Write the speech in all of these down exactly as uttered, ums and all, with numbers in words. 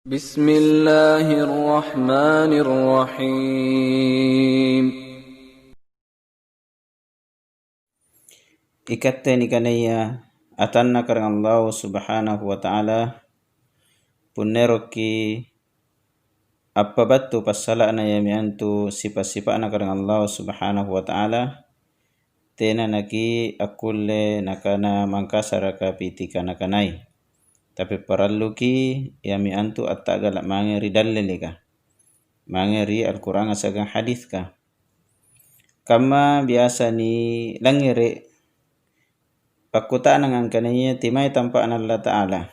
Bismillahirrahmanirrahim. Ikatte nikanaya atanna Karaeng Allahu Subhanahu wa Ta'ala, punna eroki appabattu passala'na iami antu sipa'-sipa'na Karaeng Allahu Subhanahu wa Ta'ala, tena naki akkulle nakana mangkasaraka pitikana-kanai. Tapi paralluki iami antu atta'gala' mange ri dalleleka, mange ri Al-Qur'anga siagang hadiska. Kamma biasa nilangngere' pakkuta'nang angkanaya timai tampa'na Allata'ala.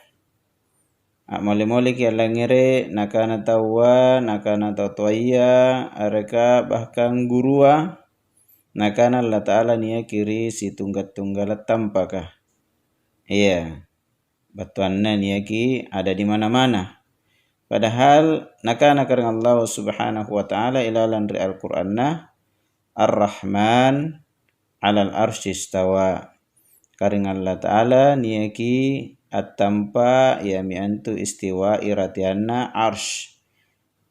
A'mole-moleki allangngere', nakana taua, nakana tau toaya, areka bahkan gurua, nakana Allata'ala niaki ri situngga-tunggala' tampaka. Iya, battuanna niaki ada di mana-mana. Padahal nakana Karaeng Allahu Subhanahu wa Ta'ala ilalang ri Al-Qur'anna, "Ar-Rahman 'alal 'arsy istawa." Karaeng Allata'ala niaki attampa iami antu istiwa'i rateanna arsy.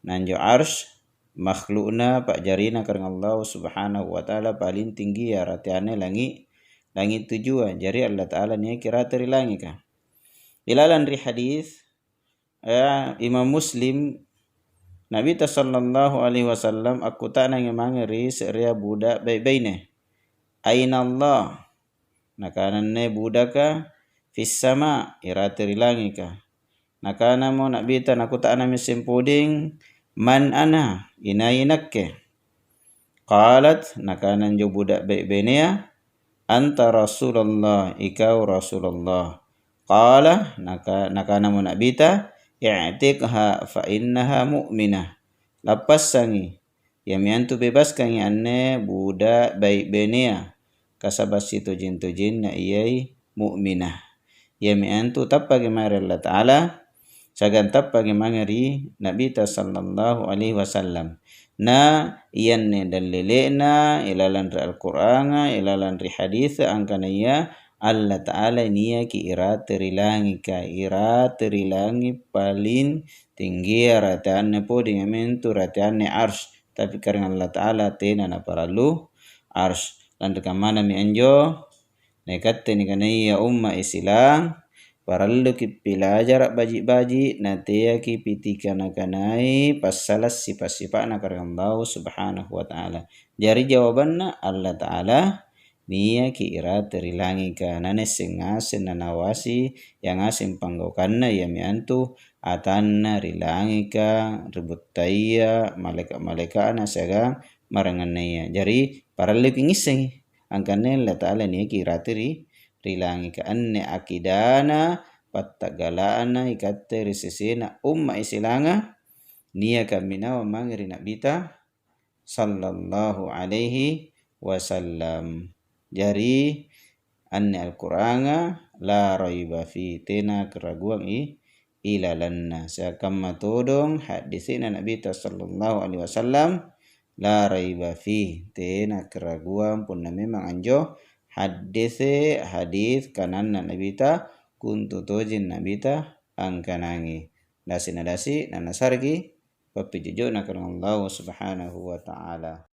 Na anjo arsy makhlu'na pa'jarina Karaeng Allahu Subhanahu wa Ta'ala paling tinggia rateanna langi', langi' tujua. Jari Allata'ala niaki rate ri langika. Ilalang ri hadis, eh, Imam Muslim, Nabita sallallahu alaihi wasallam akkuta'nangi mange ri se'rea buda bai'-baine, "Aina Allah?" Nakana anne budaka, "Fis sama, irate ri langika." Nakanamo Nabita, nakuta'nammi sempoding, "Man ana?" Inai nakke? Qalat, nakana anjo buda bai'-bainea, "Anta Rasulullah, ikau Rasulullah." Qala, naka-, nakanamo Nabita, "I'tiqha fa innaha mu'minah." Lappassangi, iami antu bebaskangi anne buda bai'-bainea, kasaba' sitojeng-tojenna iai mu'minah. Iami antu tappaki mae ri Allata'ala, siagang tappaki mange ri Nabita sallallahu alaihi wasallam. Na ianne dallele'na ilalang ri Al-Qur'anga, ilalang ri haditsa angkanaya Allata'ala niaki irate ri langika, irate ri langi' paling tinggia rateanna pole, iamintu rateanna arsy. Tapi Karaeng Allata'ala tena naparallu arsy. Lanri kammanami anjo, na ikatte nikanaya umma' Isilang, paralluki' pilajara' baji'-baji', nateaki' pitikana-kanai passala' sipa'-sipa'na Karaeng Allahu Subhanahu wa Ta'ala. Jari jawabanna, Allata'ala niaki' irate ri langika, nanaisseng ngaseng nanawasi iangaseng panggaukanna, iami antu atanna ri langika, ri buttaya, malaeka'-malaeka'na siagang maraengannaya. Jari, paralluki' ngissengi angkanaya Allata'ala niaki irate ri, ri langika. Anne akidana, patta'gala'na ikatte ri sesena umma' Isilanga, niaka minawang mange ri Nabita sallallahu alaihi wasallam. Jari, anne Al-Qur'anga la raiba fi, tena keraguang i-, ilalanna. Sikamma todong haddese'na Nabita sallallahu alaihi wasallam, la raiba fi, tena keraguang punna memang anjo haddese', hadits kananna Nabita, kontu tojeng Nabita angkanangi. Dasi na dasi, nanasareki' pappijo'jo'na Karaeng Allahu Subhanahu wa Ta'ala.